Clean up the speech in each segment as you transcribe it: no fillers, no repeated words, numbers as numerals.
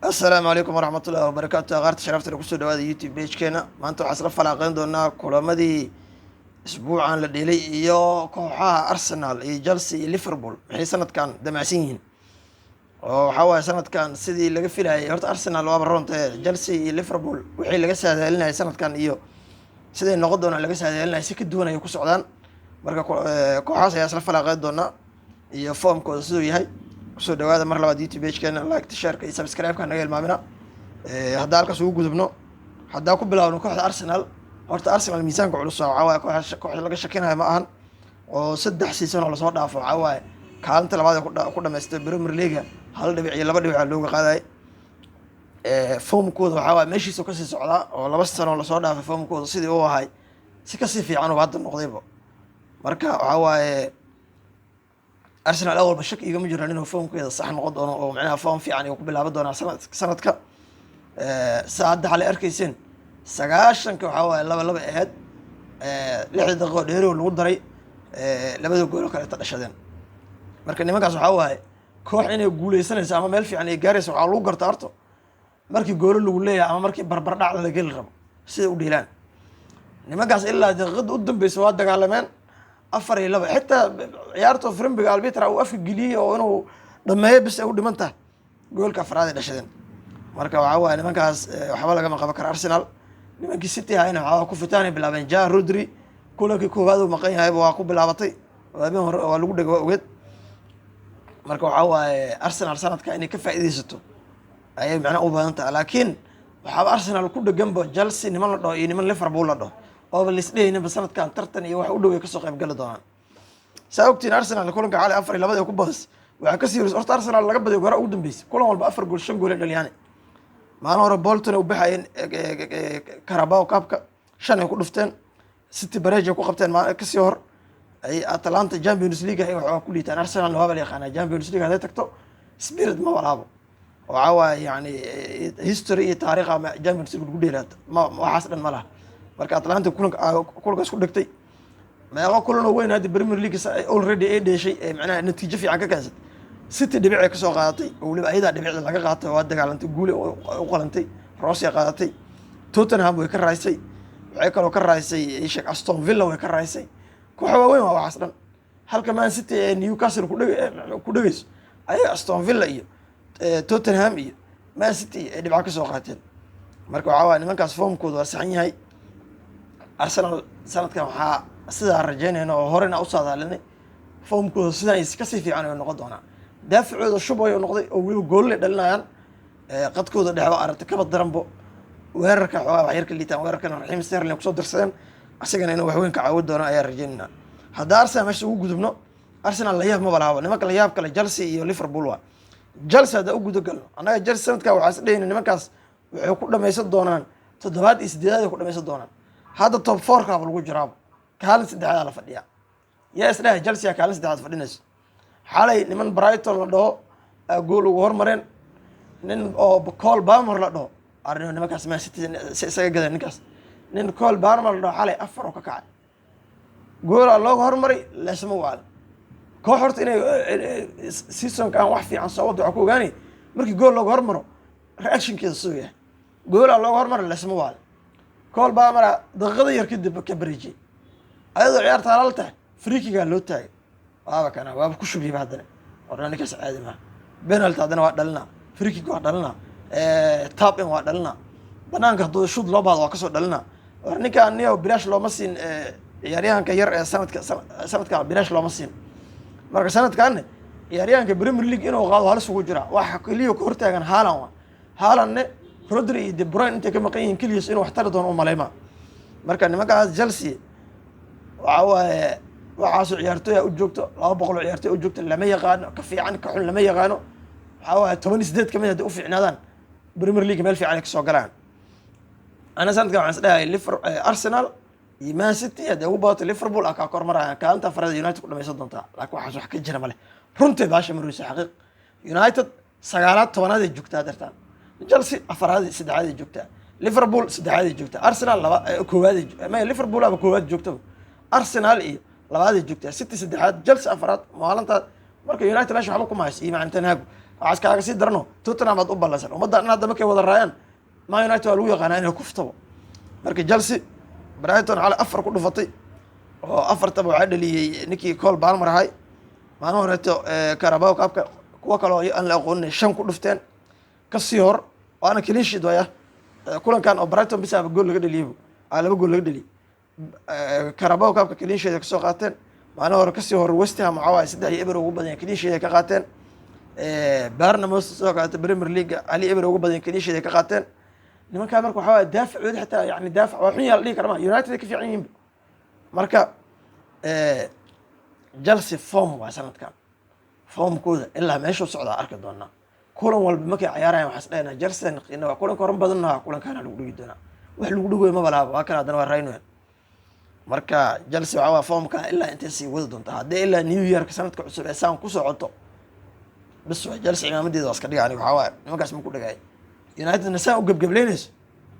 Asalaamu calaykum waraxmatullahi wabarakaatu. Aqaarta sharafta, kusoo dhawaada YouTube page-keena. Maanta waxaa isla falaaqeyn doonaa kulamadii isbuucan la dhelay iyo kooxaha Arsenal iyo Chelsea iyo Liverpool maxay sanadkan damacsan yihiin, oo waxaa waaye sanadkan sidii laga filayay. Horta Arsenal waaba roontae, Chelsea iyo Liverpool wixii laga saadaalinayay sanadkan iyo siday noqon doonaan laga saadaalinaya si ka duwan ayay ku socdaan. Marka kooxahaas ayaa isla falaaqeyn doonaa iyo formkooda siduu yahay. Kusoo dhawaada mar labaad YouTube page-keena, like, share-ka iyo subscribe-ka naga ilmaamina. Haddaa halkaas ugu gudubno, haddaa ku bilaabno kooxda Arsenal. Horta Arsenal miisaanka culus waxaa waaye koox laga shakinayo ma ahan, oo 3 season oo lasoo dhaafo waxaa waaye kaalinta labaad ee ku dhamaystay Premier League, hal dhibic iyo laba dhibic looga qaadayay. Formkooda waxaa waaye meeshiisa kasii socdaa, oo 2 sano lasoo dhaafay formkooda sidii uu ahay si kasii fiican uu hadda noqdayba. Marka waxaa waaye Arsenal awalba shaki igama jiraan inuu formkeeda sax noqon doono, oo macnaha form fiican ay ku bilaaban doonaa sanadka. Sa hadda xalay arkayseen, 90-ka waxaa waaye 2-2 ahayd, 6 daqiiqo dheeri oo lagu daray, labada gool oo kaleeta dhashadeen. Marka nimankaas waxaa waaye koox inay guuleysanayso ama meel fiican ay gaarayso waxaa lagu garta horto markii goolo lagu leeyahay ama markii barbardhac la geli rabo siday u dheelaan. Nimankaas ilaa daqiiqada u dambeysa waa dagaalameen, 4-2. Xitaa ciyaarto frimbiga arbiter uu afka geliyey oo inuu dhameeyo bis ay u dhiman tahay, goolka afraad ay dhashadeen. Marka waxaa waaye nimankaas waxba lagama qaban karo Arsenal. Nimankii City ahayna waxaa ku fitaanay bilaabeen. Ja Rodri kulankii koowaad uu maqan yahayba waa ku bilaabatay, habeen hore waa lagu dhega, waa ogeed. Marka waxaa waaye Arsenal sanadka inay ka faa'iideysato ayay macnaha u badan tahay, laakiin waxaaba Arsenal ku dheganba Chelsea niman la dhaho iyo niman Liverpool la dhaho, ooba laisdhehayninba sanadkan tartan iyo wax u dhow ay kasoo qayb gali doonaan. Saa ogtiin, Arsenal kulanka xalay 4-2 ee ku badis waxaa kasii horeysa. Horta Arsenal laga badiyo goraa ugu dambeysay, kulan walba afar gool, shan gool ay dhaliyaane. Maalin hore Bolton ay u baxayeen Carabao Cup-ka, shan ay ku dhufteen. City bareej ay ku qabteen. Kasii hor ay Atalanta Champions League ay waxoogaa ku liitaan. Arsenalna waaba la yaqaanaa, Champions League hadday tagto spirit ma walaabo. Waxaa waaye yani history iyo taariikh ama Champions League lagu dheelaata ma waxaas dhan ma laha. Marka Atalanta kulankaas ku dhigtay, meeqo kulan oo weyn hadda Premier League already ay dheeshay ee macnaha natiijo fiican ka keensatay? City dhibic ay kasoo qaadatay, oo weliba ayadaa dhibicda laga qaatay, waa dagaalantay, guule u qalantay, Rossi qaadatay. Tottenham way ka raaysay, waxay kaloo ka raaysay sheek Aston Villa way ka raaysay. Kooxa waaweyn waa waxaas dhan. Halka Man City ee Newcastle ku dhegeyso, ayaga Aston Villa iyo Tottenham iyo Man City ay dhibco kasoo qaateen. Marka waxaa waaya nimankaas formkooda waa saxan yahay. Arsenal sanadkan waxaa sidaa rajeynayna oo horena u saadaalinay, formkooda sidaan kasii fiican ay noqon doonaa. Daafacooda shub ayuu noqday, oo weliba goollay dhalinayaan. Qadkooda dhexba aragta kaba daranbo. Weerarka xoogaa wax yar ka liitaan, weerarkana Raheem Sterling kusoo darsadeen, asagana inuu waxweyn ka caawin doono ayaa rajeynayna. Hadda Arsenal meesha ugu gudubno, Arsenal layaab ma balaabo. Nimanka layaab kale Chelsea iyo Liverpool waa. Chelsea hadda u guda galno, annaga Chelsea sanadkan waxaa is dhehayna nimankaas waxay ku dhamaysan doonaan toddobaad iyo sideedaad ay ku dhamaysan doonaan. Hadda top four-kaaba lagu jiraaba, kaalin saddexaad la fadhiyaa. Yaa isdhahay Chelsea kaalin saddexaad fadhinayso? Xalay niman Brighton la dhaho gool ugu hormareen, nin oo Cole Palmer la dhaho. Arrin nimankaas Man City si isaga gadan ninkaas, nin Cole Palmer la dhaho xalay afar oo ka kacay, goolaa looga hormaray, leesma waal. Koox horta inay seasonkan wax fiican soo wado waxaa ku ogaanay markii gool looga hormaro reactionkeeda siduu yahay. Goolaa looga hormaray, leesma waal. Cole Palmer daqiiqada yar kadib ka bareejiyey, ayadoo ciyaarta halaal tahay. Free kick-gaa loo taagay, waaba kana waaba ku shubiyaba haddana. War ninkaas caadi maaha. Penalty haddana waa dhalina, free kick waa dhalina, tap in waa dhalina, banaanka hadduu shoot loo baahdo waa kasoo dhalina. War ninkaan niyo bilaash looma siin ciyaaryahanka yar ee sanadka. Sanadka bilaash looma siin. Marka sanadkanne ciyaaryahanka Premier League inuu qaado halis ugu jira. Waxa keliya ka hortaagan Haaland. Waa Haalandne Rodri iyo De Bruyne intay ka maqan yihiin keligiis inuu wax tari doono u maleyma. Marka nimankaas Chelsea waxa waaye waxaasoo ciyaartooya u joogto, 200 oo ciyaartooy u joogto, lama yaqaano ka fiican ka xun, lama yaqaano. Waxaa waaye 18 kamid hadday u fiicnaadaan Premier League meel fiican ay kasoo galaan. Ana sanadkan waxaan isdhahay Arsenal iyo Man City, hadday ugu badato Liverpool aa kaa kormarayaan, kaalinta afraad United ku dhamaysan doontaa. Laakiin waxaas wax ka jira male, runtii baasha marweysa xaqiiq. United sagaalaad, tobanaad ay joogtaa dartaan, Chelsea afaraad, saddexaad ay joogtaa, Liverpool saddexaad ay joogtaa, Arsenal laba koowaad ay, Liverpool aba koowaad joogtaba, Arsenal iyo labaad ay joogtaa, City saddexaad, Chelsea afaraad maalintaa. Marka United meesha waxba kuma hayso iyo macalin Ten Hag. Waxaas kaaga sii darano, Tottenham aad u ballansan. Ummadda dhan hadda markay wada raayaan, Man United waa lagu yaqaanaa inay kuftabo. Marka Chelsea Brighton xalay 4 ku dhufatay, oo afartaba waxaa dhaliyey ninkii Cole Palmer ahay. Maalin horeeto Carabao Cupka kuwa kale oo aan la aqoonin 5 ku dhufteen. Kasii hor waana clean sheet waya kulankan oo Brighton bisaaba gool laga dhaliyey, 2 gool laga dhaliyey. Carabao Cupka clean sheet ay kasoo qaateen. Maalin hore kasii hor West Ham waxaa waaye 3-0 ugu badan clean sheet ay ka qaateen. Bournemouth sidoo kaleeto Premier League 1-0 ugu badan clean sheet ay ka qaateen nimankaa. Marka waxaa waaye daafacoodi xitaa, yani daafac waa xun yaa la dhihi kara ma United ay ka fiican yihiin. Marka Chelsea form waa sanadkan, formkooda ilaa meeshuu socdaa arki doonaa. Kulan walba markay cayaarayaan waxaa is dhahaynaa Chelsea ina waa kulanka horan badanna, kulankaana lagu dhigi doonaa. Wax lagu dhigoyo ma balaaba, waa kan haddana waa Raynwen. Marka Chelsea waxaa waa formka ilaa intay sii wadi doontaa. Haddii ilaa New Yearka sanadka cusub ee saan ku socoto, bis waa Chelsea cimaamadeeda waa iska dhiga. Aniga waxaa waaye nimankaas ma ku dhigay. Unitedna saan u gebgebleynayso,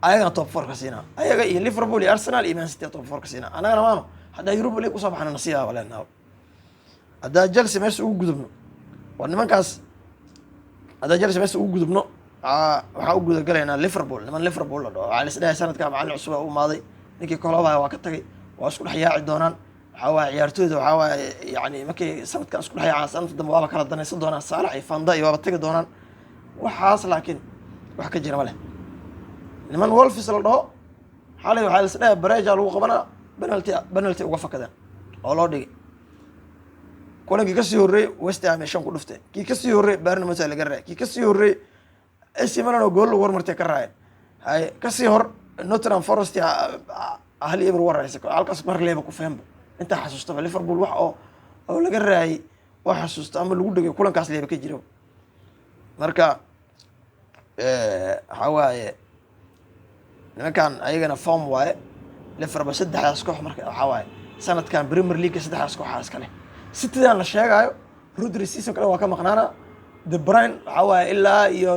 ayagana top four ka siinaa. Ayaga iyo Liverpool iyo Arsenal iyo Man City top four ka siinaa. Annagana maano haddaa Europa League usoo baxna nasiibaa leenaha. Haddaa Chelsea meesha ugu gudubno, waa nimankaas. Haddaa Chelsea meesha ugu gudubno, waxaa u gudagalaynaa Liverpool. Niman Liverpool la dhaho waxaa la isdhahay sanadka macallin cusub u imaaday, ninkii Klopp waa ka tagay, waa isku dhex yaaci doonaan. Waxaa waaye ciyaartooyda waxaa waaye yani markay sanadkan isku dhex yaacaan, sanadka dambe waaba kala danaysan doonaan. Saalax iyo Fanda iyo waaba tagi doonaan waxaas, laakiin wax ka jira ma leh. Niman Wolves la dhaho xalay waxaa la isdhahay bareja lagu qabanaa, penalty uga fakadeen oo loo dhigay. Kulankii kasii horreeyey West Ham ay 5 ku dhufteen, kii kasii horreeyey Bournemouth laga raayay, kii kasii horreeyey AC Milan oo gool lagu hormartay ka raayeen, hay kasii hor Nottingham Forest 1-0 waraysa. Halkaas mar leeba ku feenbo intaa xasuustaba Liverpool wax oo laga raayay oo xasuusto ama lagu dhegay kulankaas leeba ka jiro. Marka waxaa waaye nimankan ayagana form waaye Liverpool saddexdaas koox. Marka waxaa waaye sanadkan Premier League saddexdaas kooxaa iska leh. Citydan la sheegaayo, Rodri season kale waa ka maqnaana, De Bruyne waxaa waaye ilaa iyo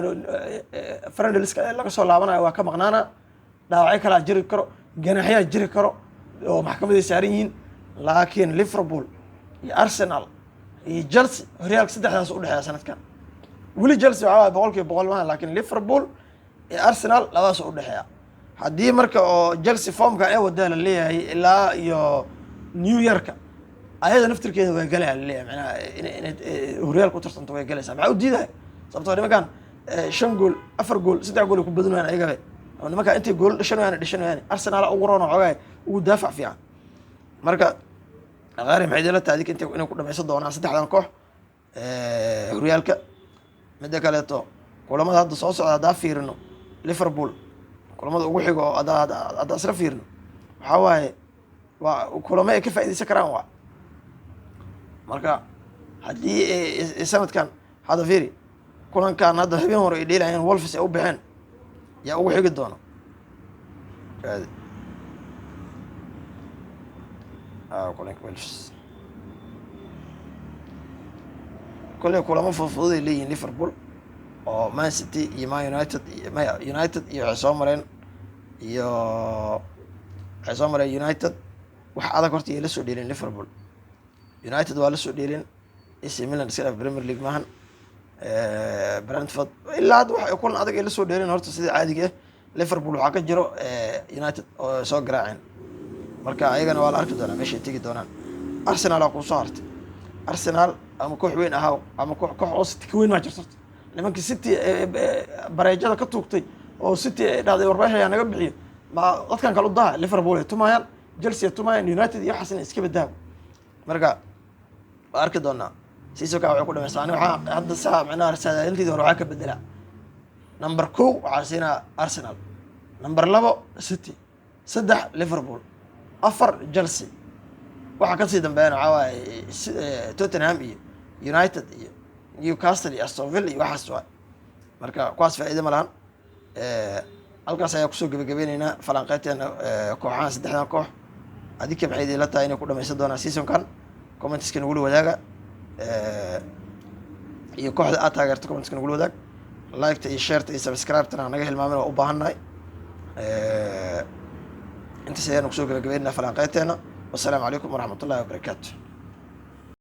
friendlieska laga soo laabanayo waa ka maqnaana. Dhaawacyo kalaa jiri karo, ganaxyaa jiri karo oo maxkamaday saaran yihiin, laakiin Liverpool iyo Arsenal iyo Chelsea horyaalka saddexdaas udhexeeya sanadkan. Weli Chelsea waxaa waaye 100% maha, laakiin Liverpool iyo Arsenal labadaas udhexeeya. Haddii marka oo Chelsea formka ay wadaa la leeyahay ilaa iyo New Yearka, ayada naftirkeeda way galaya laleeyahay, macnaha inay horyaalka u tartanto way galaysaa. Maxaa u diidaya? Sababtoo nimankan 5 gool, 4 gool, 3 gool ay ku badinayaan ayagabe. Nimankan intay gool dhashan wayaan dhashan wayaan, Arsenal ugu roon xoogaa ugu daafac fiican. Marka aqaari maxay idinla tahay adika inay ku dhamaysan doonaan saddexdan koox horyaalka? Midda kaleeto, kulamada hadda soo socda haddaa fiirino, Liverpool kulamada ugu xigo oo haddaa isla fiirino, waxaa waaye waa kulamo ay ka faaideysan karaan. Waa marka haddii sanadkan hadda fiiri kulankan hadda habeen hore ay dheelayeen Wolves ay u baxeen yaa ugu xigi doono. Kulanka Wolves kolley kulamo fudfudud ay leeyihiin Liverpool oo Man City iyo Man United iyo maya United iyo waxay soo mareen iyo waxay soo mareen United. Wax adag horta yay la soo dheelin Liverpool. United waa la soo dheelin, AC Milan iska dhaaf, Premier League maahan, Brentford. Ilaa hadda wax kulan adag ay la soo dheelin horta sida caadiga ah Liverpool waxaa ka jiro United oo soo garaaceen. Marka ayagana waa la arki doonaa meeshay tegi doonaan. Arsenal aa kusoo hartay. Arsenal ama koox weyn ahaa ama koox oo City ka weyn maa jirto. Nimankii City bareejada ka tuugtay oo City ay dhahday warbeesha ayaa naga bixiyo, ma dadkan kale u daha. Liverpool ay tumayaan, Chelsea ay tumayaan, United iyo waxaasna iska badaago. Marka waa arki doonaa seasonka waxay ku dhamaysaa. Ani waxaa hadda saa macnaha saadaalinteedii hore waxaa ka bedelaa: number 1 waxaa siinaa Arsenal, number 2 City, 3 Liverpool, 4 Chelsea. Waxaa kasii dambeeyana waxaa waaye Tottenham iyo United iyo Newcastle iyo Aston Villa iyo waxaas waay. Marka kuwaas faa'iido ma lahan. Halkaas ayaa kusoo gebagabeyneynaa falanqeynteena kooxahan saddexdan koox. Adinka maxay idinla tahay inay ku dhamaysan doonaan seasonkan? Commentska nagula wadaaga iyo kooxda aad taageerto commentska nagula wadaag. Liketa iyo shareta iyo subscribe-tana naga hilmaamin, waa u baahannahay. Intaas ayaanu kusoo gebagabeynaa falanqeynteena. Wassalaamu calaykum waraxmat ullahi wabarakaatu.